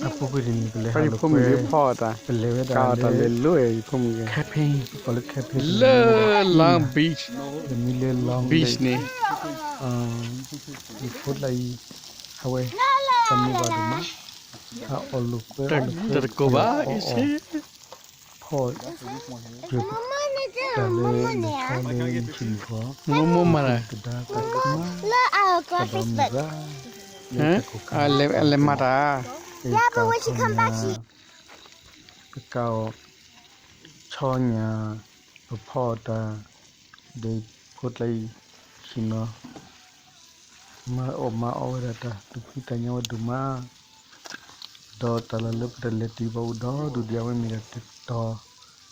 အပူၤကွံာ်တနံၤ ပလဲၤဟးလိာ်ကွဲ ပလဲၤဝဲဒၣ်လၢ camping, ပကိးလၢ camping လၢ Long Beach, တမံၤလၢ Long Beach န့ၣ် ယဖိတလၢအံၤ ဟးဝဲ တၢ်မုာ်ဘၣ်ဒိၣ်မး, ဟးအီၣ်လိာ်ကွဲ အီၣ်လိာ်ကွဲ တကိးဘၣ် အီၣ်အီၣ် ဖီၣ် တၢ်လၢလဲၤဆီလၢနဆံးနံၤဃီ မိၢ်မိၢ်မၤတၢ် တဒါတၢ်ကမၣ် တၢ်ဘၣ်မုာ်ဘၣ် လၢတၢ်ကိးကါ အလဲၤမၤတၢ် ပကးအီၣ်ဆီညၣ် ပဖီၣ်အီၣ်တၢ် ဒီးဖိတလၢအံၤ ဆ့ၣ်နီၤ မၤအီၣ်မၤအီၣ်ဝဲဒၣ်တၢ်သူၣ်ဖှံသးညီဝဲဒိၣ်မး, ဒီးတၢ်လီၢ်လၢပတလဲၤတုၤဘၣ်အိၣ်ဒီဒူၣ်ဒံး အဝဲမ့ၢ်ဒၣ်တ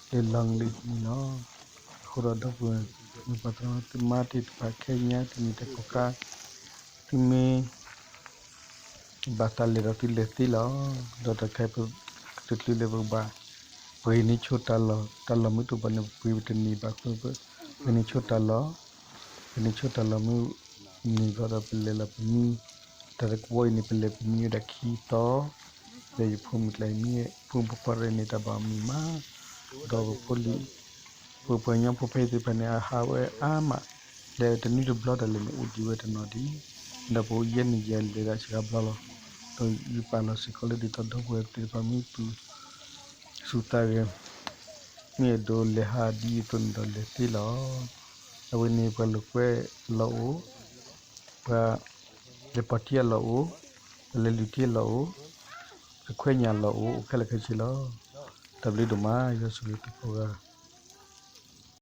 တီၤလၢ Long Beach န့ၣ်လီၤ. အဃိဒီးဒီပုၢ်ဝဲၢ်မုၣ်ပှၢ်သရၣ်သမါသ့ၣ်တဖၣ် ခဲအံၤညါတနံၤတၢ်ကိးကါ သုမ့ၢ် ဘၣ်သးလဲၤဒီးသုလဲၤသ့လီၤ. ဒီးတၢ်ခဲအံၤပတချုးလၢပကဘၣ် ပှ့ၤန့ၢ်ဆိတၢ်လီၢ်, တၢ်လီၢ်မ့ၢ်တအိၣ်ဘၣ်န့ၣ် ပပှ့ၤပတန့ၢ်ဘၣ်အဃိ ပှ့ၤန့ၢ်ဆိတၢ်လီၢ်, ပှ့ၤန့ၢ်ဆိတၢ်လီၢ်မ့ၢ်န့ၢ်ဘျီဒီး ပလဲၤလီၤပမံ, တၢ်တကဝီၤအံၤန့ၣ် ပလဲၤပမံဝဲဒၣ်ခံတီၤ, ဒီးယဖိမုၣ်ကျါအံၤမံ ဖိမုၣ်ဖိခွါရဲၣ်န့ၣ် တၢ်ဘၣ်မုာ်မး, ဒီးပဖိလံၤ ပပှၤကညီဖိဖဲအံၤသ့ၣ်တဖၣ်န့ၣ် အဟးဝဲအါမး, လဲၤတနွံတဘျီတၢ်လဲၤန့ၣ် အိၣ်ဒံးဝဲတနီၤဒံး, ဒီးပအိၣ်ယဲၢ်နံၣ်ယဲၢ်လဲၤဒၣ်စှၤဘျီလီၤ. ဒီးယပာ်လီၤစ့ၢ်ကီးလၢဒ်သိးဒီပုၢ်ဝဲၢ်သ့ၣ်တဖၣ် မ့ၢ်သူၣ်ဆူၣ်သးဂဲၤ မ့ၢ်အဲၣ်ဒိးလဲၤဟးဒ်အသိးန့ၣ်ဒီးလဲၤသ့လီၤ. အဝဲန့ၣ်ပှၤလိာ်ကွဲအလီၢ်အိၣ်, ပှၤလဲၤပိာ်ထံအလီၢ်အိၣ်, ပှၤလဲၤလုၢ်ထံအလီၢ်အိၣ်, ပခွဲညၣ်အလီၢ်အိၣ်, အိၣ်ခဲလၢာ်ခဲဆ့လီၤ. တၢ်ဘျုးဒိၣ်မး ယွၤဆိၣ်ဂ့ၤသုကိးဂၤ